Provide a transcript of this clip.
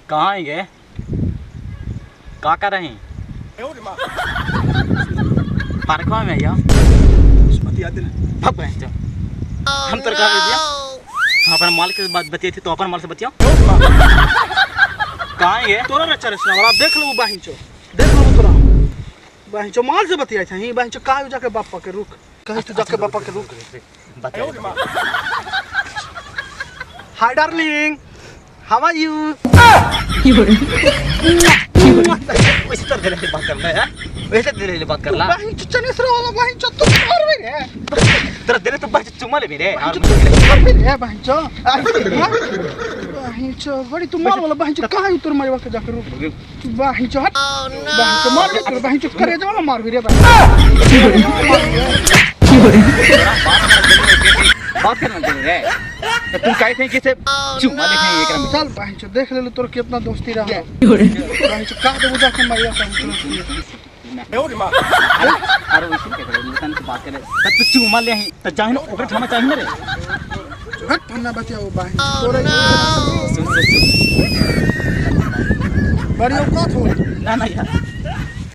कहाँ आएंगे? का कर रहे हैं? पार्कवा में आइया। बतिया दे। भाग बहन चो। हम तोर का दिया, हम अपन माल के बात बतिए थे तो अपन माल से बतिया। कहाँ आएंगे? तोरा रे चरे सुना देख लो बाहिन चो, देख लो तोरा बाहिन चो माल से बतिया छही। बाहिन चो का जाके बापा के रुक, कहीं तू जाके बापा के रुक। बतिया। Hi darling, how are you? वैसे तो तेरे से बात करना है, वैसे तेरे से बात करला। बाहिन चो चनेसरा वाला बाहिन चो तू मारबे रे। तेरा तेरे तो बस चुमा ले मेरे। बाहिन चो तू मारबे रे बाहिन चो। बाहिन चो बड़ी तू मार वाला बाहिन चो कहाँ तोर मारवा के जाके रुक। बाहिन चो हट, बाहिन चो मारबे तोर बाहिन चो करे जा मारबे रे बाहिन। बात करना तेरे रे तो तू कहे थे कि से चुमा ले एक में। चल बाहिन चो देख ले तोर कितना दोस्ती रहा। बाहिन चो का देबो जाके मारिया का। अरे वैसे क्या करे इंसान से बात करे तब तू चुमा ले ही तो चाहे ना ओकरे ठमा चाहे ना रे। हट ठन्ना बतिया बाहिन तोरे। सुन सुन सुन बड़ी औकात हो। ना ना यार